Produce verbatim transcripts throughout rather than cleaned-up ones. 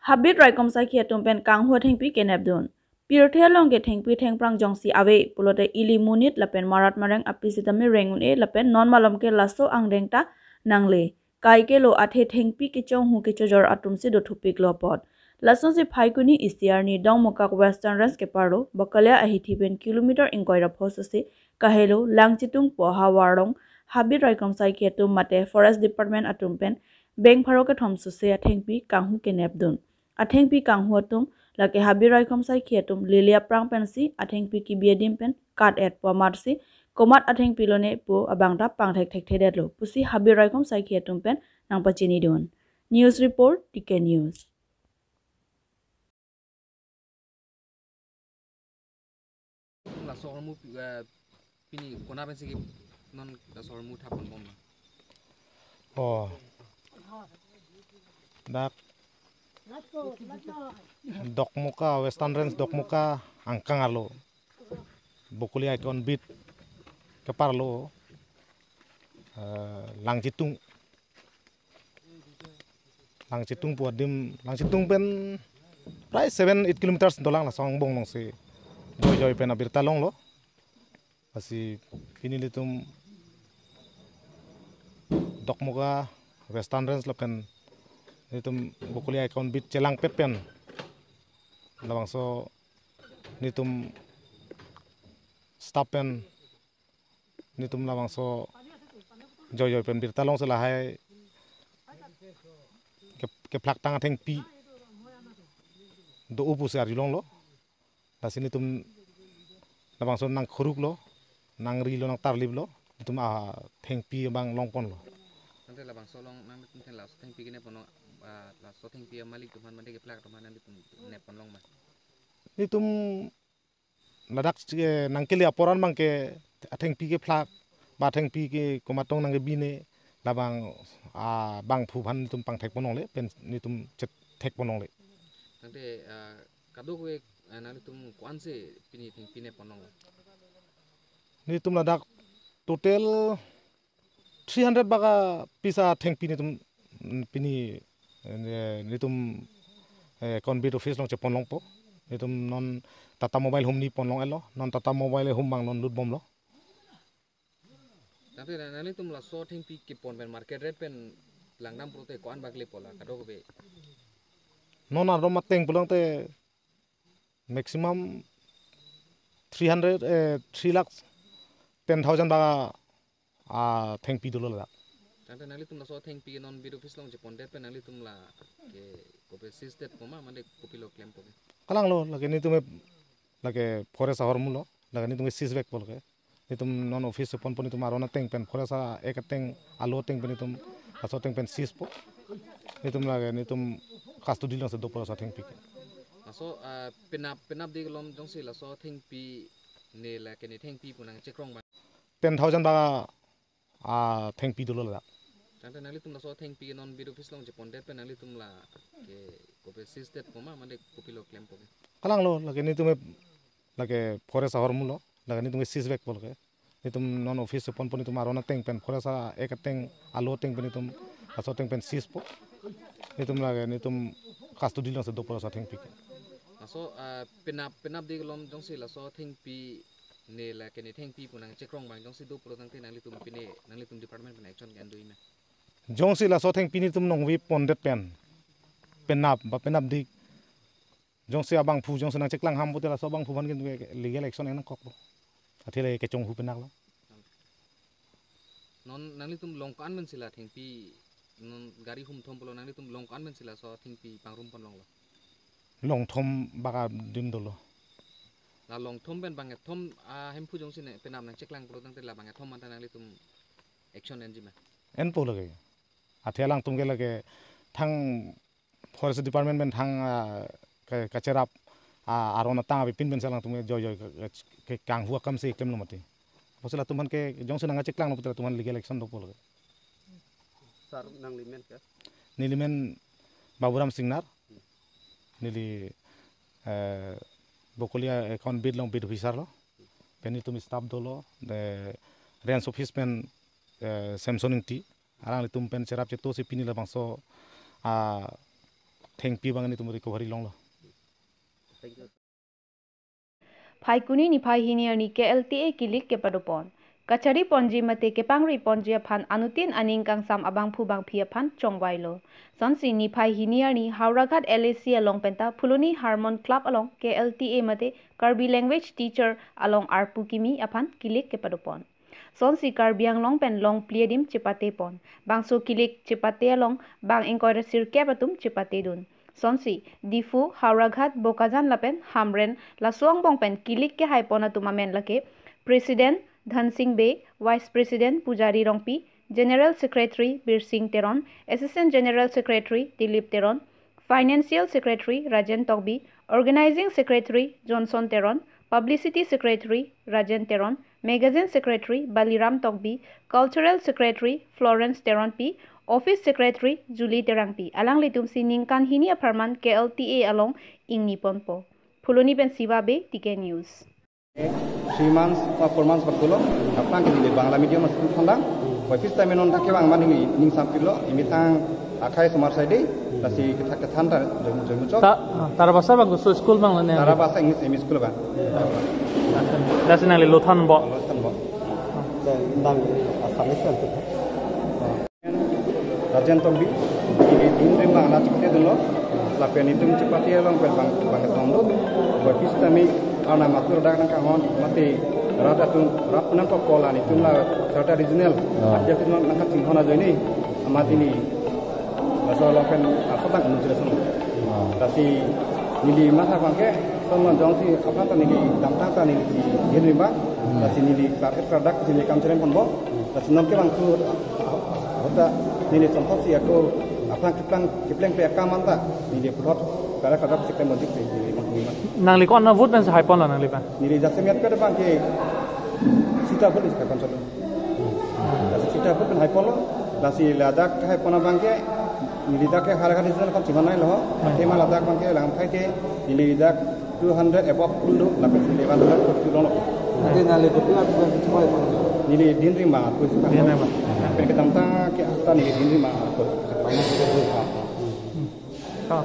Habit raikom saikhi atum pen kanghu athengpi kenepdun. Pirthe along ke thengpi thengphrang jongsi ave pulote ili monit lapen marat mareng api sitame reng un-e lapen non malom ke laso angdeng ta nangle. Kaike lo athe thengpi kechonghu kechojor atum si dothupiklo apot. Lasonsi Phaikuni isi arni Dokmoka Western Range keparlo, Bakalia ahithi pen kilometer ingkoi ra pho sose kahelo Langchitung pu ahavar along Habit raikom saikhi atum mate Forest Department atum pen beng pharo kethom sose athengpi kanghu kenepdun. Athengpi kanghu atum lake Habit raikom saikhi atum lele aphrang pensi athengpi kebi adim pen kat-et pu amatsi komat athengpi lone pu abang ta pangthek thekthedetlo pusi Habit raikom saikhi atum pen nangpachinidun. News report, T K News. Laso ahormu, eh, pini kona pensi ke non laso ahormu thap ponbom na? Oh. Dak Dokmoka, Western Range Dokmoka angkang arlo, Bokolia Icon Beat keparlo, eh, Langchitung. Langchitung pu adim, Langchitung pen prai seven eight kilometers dolang, laso angbong alongsi joijoi pen abirta longlo. Lasi pini nelitum Dokmoka Western Range lapen nelitum Bokolia Icon Beat chelangpet pen labangso nelitum staff pen nelitum labangso joijoi pen birta longsi lahai ke, kephlaktang athengpi do-o pusi arjulonglo. Lasi nelitum labangso nangkhuruklo, nangrilo, nangtarliplo, nelitum athengpi abang longponlo. Tangte labangso along nanglitum theng laso thengpi kenep ponlo, ah, laso thengpi amalik atum aphan mate kephlak atum aphan nanglitum nep ponlong ma? Nelitum ladak, eh, nangkele apor an abang ke athengpi kephlak ba athengpi ke komat tong nangkebi ne labang, ah, bangphu aphan nelitum pangthek ponlongle pen nelitum chethek ponlongle. Tangte, ah, kadokave, ah, nanglitum ko-ansi pini thengpi nep ponlong? Nelitum ladak total three hundred bak apiece athengpi nelitum, mm, pini, eh, nelitum, eh, Icon Beat office along chepon longpo. Nelitum non Tata Mobile home ni ponlong-etlo, non Tata Mobile home abang non lutbomlo. Tangte na, nanglitum laso thengpi kepon pen market rate pen langdam pulote ko-an bak lepo la kadokave? Non ardom ateng pulote maximum three hundred, eh, three lakh ten thousand bak athengpi dolo ladak. Tangte nanglitum laso athengpi non beat office along chepondet pen nanglitum lake kopi seize detpo ma, mane kopilo klempo ke? Kalanglo, lake nelitum lake forest ahormulo, lake nelitum ke seize vekpo lake. Nelitum non office cheponpo, nelitum aron ateng pen, forest a-act ateng, alo ateng pen nelitum laso ateng pen seize po. Nelitum lake nelitum custody alongsi dopo laso athengpi ke. Laso, ah, penap, penapdik along jongsi laso athengpi ne lake ne thengpi pu nangchekrong abang? Ten thousand bak athengpi dolo ladak. Tangte nanglitum laso athengpi non beat office along chepondet pen nanglitum lake kopi seize detpo ma, mane kopilo klempo ke? Kalanglo, lake nelitum lake forest ahormulo, lake nelitum ke seize vekpo lake. Nelitum non office cheponpo, nelitum aron ateng pen, forest a-act ateng, alo ateng pen nelitum laso ateng pen seize po. Nelitum lake nelitum custody alongsi dopo laso athengpi ke. Laso, ah, penap, penapdik along jongsi laso athengpi ne lake ne thengpi pu nangchekrong abang jongsi do pulo tangte nanglitum pine, nanglitum department pen action ke-en do-i ma? Jongsi laso athengpi nelitum nongve pondet pen penap ba penapdik jongsi abangphu jongsi nangcheklang ham pulote laso abangphu aphan ke legal action en nangkokpo. Athe le kechonghu penaklo. Non nanglitum long ko-an pensi la thengpi, non gari hum thom pulo, nanglitum long ko-an pensi laso athengpi pangrum ponlonglo? Long thom bak adim dolo. La long thom pen bang kethom ahemphu jongsi ne penap nangcheklang pulo tangte la bang kethom anta nanglitum action enji ma? Enpo lake. Athe alangtum ke lake thang forest department pen thang, ah, ke, kacherap, ah, aron atang avepin pensi alangtum ke joijoi ke, ke, ke kanghu akam si klemlo mati. Apotsi latum aphan ke jongsi nangcheklang lo pulote latum aphan legal action dopo lake. Sir, nangli men ke? Neli men Baburam Singnar. Neli, eh, Bokolia Icon Beat along beat officer lo. Pen nelitum staff dolo, de range office pen, eh, Samson Ingti. Alanglitum pen cherap cheto si pini labangso, ah, thengpi abang nelitum recovery longlo. Phaikuni niphai hini arni K L T A kilik kepadopon. Kachari ponji mate kepangri ponji aphan anuttin aning kangsam abangphu bangphi aphan chongvailo. Sonsi niphai hini arni Howraghat L A C along penta Phuloni Harmon Club along K L T A mate Karbi Language Teacher along arpu kimi aphan kilik kepadopon. Sonsi Karbi Anglong pen longpli adim chepatepon. Bangso kilik chepate along bang ingkoi ra sirkep atum chepatedun. Sonsi Diphu, Howraghat, Bokajan lapen Hamren laso angbong pen kilik kehaipon atum amen lake President Dhansing Bey, Vice President Pujari Rongpi, General Secretary Birsing Teron, Assistant General Secretary Dilip Teron, Financial Secretary Rajen Tokbi, Organizing Secretary Johnson Teron, Publicity Secretary Rajen Teron, Magazine Secretary Baliram Tokbi, Cultural Secretary Florence Teronpi, Office Secretary Julie Terangpi. Alanglitumsi ningkan hini apharman K L T A along ingniponpo. Phuloni pen Siva Bey, T K News. Three months, uh, four months bak pulo, aphrang ke neli Bangla medium school thandang, boy first time non thak kevang amat neli ning sampilo, emethang akhai osomar side, lasi kethak kethan ta jom jom chok. Ta, ah, Tarabasa bangso school bang lane. Tarabasa English M E school bang. Lasi nangli lo thanbo. Lo thanbo. Dan, dan Assamese kan tu. Rajen Tokbi, neli din rim bang anak chikte dunlo, lapen itum chepate along pen bang bang ketong lo, boy first time arnam atur dak nangkanghon mate rat atum rap nangkokol an itum la Howraghat Regional, ah, akhai atum nangkachinghon ajoine, amat neli laso along pen asatang anu jelas lo. Ah. Lasi neli matha bangke, son non jongsi aphrang ta neli damtang ta neli din rim bang, hmm, lasi neli klar et klardak neli kam cherem ponbo, lasi non kevang tu Ahut ta neli chongthotsi ako aphrang keplang kepleng pe akam anta neli puthot kala kala si klem bondik neli mang mang. Nangli ko-an vote pensi haiponlo nangli pa? Neli jasemet pe bangke sita vote si haipon chot. Lasi sita vote pen haiponlo. Lasi ladak haipon abangke neli dak ke Howraghat Regional kon chiman nai lo. Hmm. Tema ladak bangke lang khai ke neli dak two hundred above pulo, lapen sile ban dak pulo lo. Ade nangli kopi lapu kan chumai. Neli din rim bang, aku suka. Din rim bang. Pen kedamtang ke anta neli din rim bang, aku. Ah.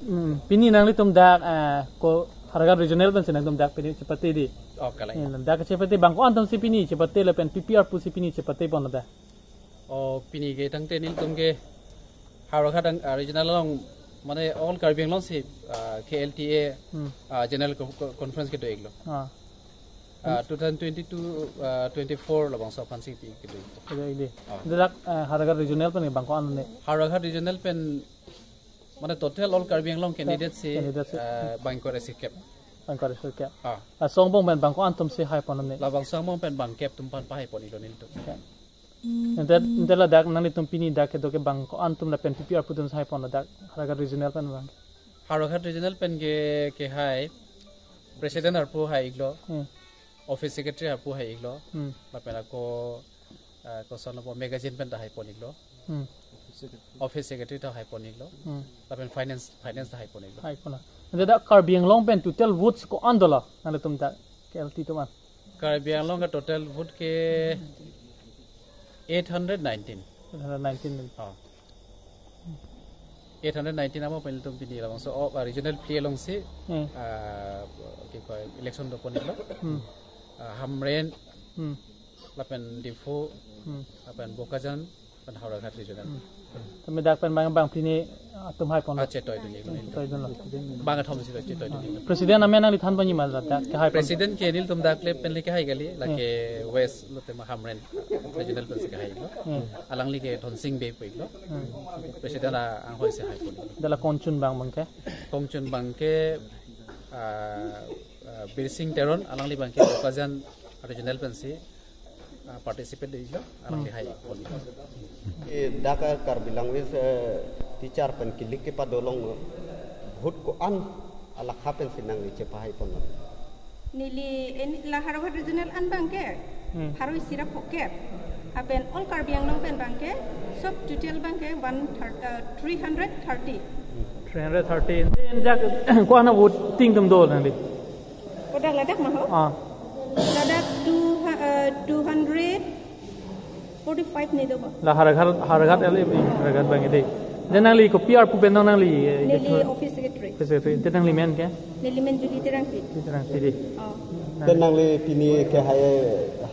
Hmm, pini nanglitum dak, eh, ko Howraghat Regional pensi nangtum dak pini chepate di. Oh, kalai. Eh, dak chepate bang ko-an atumsi pini chepate lapen P P R pusi pini chepatepon dak. Oh, pini ke tangte nelitum ke Howraghat ang, ah, regional along, mane all Karbi Anglong si, ah, K L T A, hmm, ah, General Co-, Co-, Conference kedo-iklo. Ah. Ah, two thousand twenty-two, ah, twenty-four labangso aphansi pi kedo-iklo. Kedo-ik di. Ah. Dak, ah, Howraghat Regional pen bang ko-an ne? Howraghat Regional pen, mane total all Karbi Anglong candidate si, candidate si, ah, bang ingkoi ra sirkep. Bang ingkoi ra sirkep. Ah. Laso angbong pen bang ko-an atumsi haipon ne? Labangso angbong pen bang kep atum aphan pahaipon-iklo nelitum. Kep. Ante, ante ladak nanglitum pini dak kedo ke bang ko-an atum lapen P P R pu atumsi haipon ladak Howraghat Regional pen bang? Howraghat Regional pen ke, kehai President arpu hai-iklo, hmm, Office Secretary arpu hai-iklo, hmm, lapen ako, ah, koson apo magazine pen ta haipon-iklo, hmm, Office Secretary ta haipon-iklo, hmm, lapen Finance, Finance ta haipon-iklo. Haipon. Ante dak Karbi Anglong pen total votes ko-an dolo nanglitum dak K L T atum an? Karbi Anglong ke total vote ke eight hundred nineteen. Eight hundred nineteen. Oh. Eight hundred nineteen amo pen nelitum pini labangso, oh, ah, regional play alongsi, hmm, ah, kikoi election dopon-iklo. Hmm. Ah, Hamren, hmm, lapen Diphu, hmm, lapen Bokajan, pen Howraghat Regional. Hmm. Tame dak pen bang bang pini atum haipon. Ah, chetoidun-iklo. Chetoidunlo. Bang athom si chetoidun-iklo. President amen nangli than ponji ma dak kehai pon? President ke nelitum dak le pen le kehai kali, lake, hmm, West lo tema Hamren Regional pensi kehai-iklo. Hmm. Alangli ke Dhansing Bey pu-iklo. Hmm. President a-anghoi si haipon. Dak la konchun bang bangke? Konchun bangke, ah, ah, Birsing Teron, alangli bangke Bokajan Regional pensi, ah, participate do-iklo, alangli, hmm, haipon. Eh, dak Karbi language, eh, teacher pen kilik kepado along vote ko-an alakha pensi nangli chepahaiponlo? Neli en la Howraghat Regional an bangke, hmm, pharo isi ra phokep. Lapen all Karbi Anglong pen bangke, sob total bangke one thirty, eh, three hundred thirty. Three hundred thirty. Ante dak ko-an avoting atum do nangli? Kodak ladak ma ho? Ah. Ladak two, uh, two hundred forty-five ne do ba? La Howraghat, Howraghat L A, Howraghat bang ide. Ante nangli kopi arpu pen nangli, eh, Neli itu office secretary. Office secretary. Ante nangli men ke? Neli men Judy Terangpi. Terangpi dei. Oh. Ante nangli pini kehai,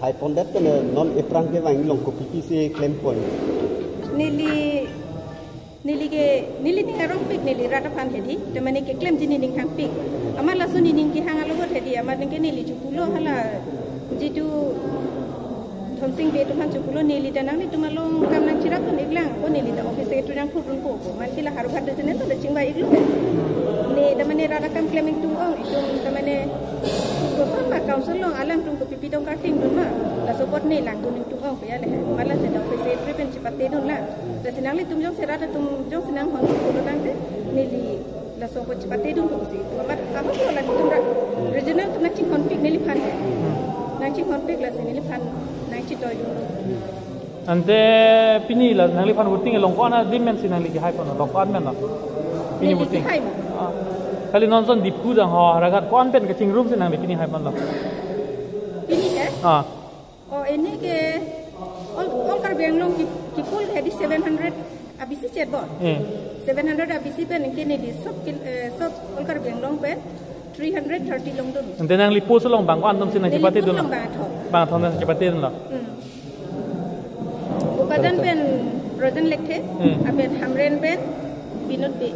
hai pondet pen non aphrang kevang along kopi pisi klempon? Neli, neli ke, neli ning arongpik, neli rat aphan hedi. Te mane keklemji nening thangpik. Amat laso nening kehang alogot hedi. Amat ningke neli chopulo hala jitu Dhonsing Bey atum aphan chopulo, neli ta nanglitum along kam nangchirap dun-iklang. Ako neli ta office secretary nangthurdunpo. Ako man ke la Howraghat Regional ta chingvai-iklo. Ne ta mane rat akam klem ingtung-ong, itum ta mane koson ma council along alangtum kopi pi tong karting dun ma. Laso apot ne langdun ingtung-ong pe ya le. Amat lasi ta office secretary pen chipatedun lang. Lasi nanglitum jongsi rat atum jongsi nanghon pulo tangte neli laso apot chipatedunpo si. Amat ahok lo la itum rat regional atum nangchinghonpik neliphan. Nangchinghonpik lasi neliphan nangchitoidunlo. Ante pini la nangliphan voting along ko-an adim mensi nangli kehai ponlo, along ko-an menlo? Pini Neli voting. Kehai ma. Ah. Kali non ason Diphu jang ho Howraghat ko-an pen kachingrum si nangli pini hai ponlo? Pini ke? Ah. Oh, ini ke all, all Karbi Anglong ki, ki poll ke di seven hundred abisi chet bor. Eh. Seven hundred abisi pen ke ne di sob kil, eh, sob all Karbi Anglong pen three hundred thirty longdun. Ante nangli post along bang ko-an atum si nangchipatedunlo? Neli post along bang thom. Bang thom nangchipatedunlo? Hmm. Bokajan pen Rojen Lekthe, Hmm. apen Hamren pen Binod Bey.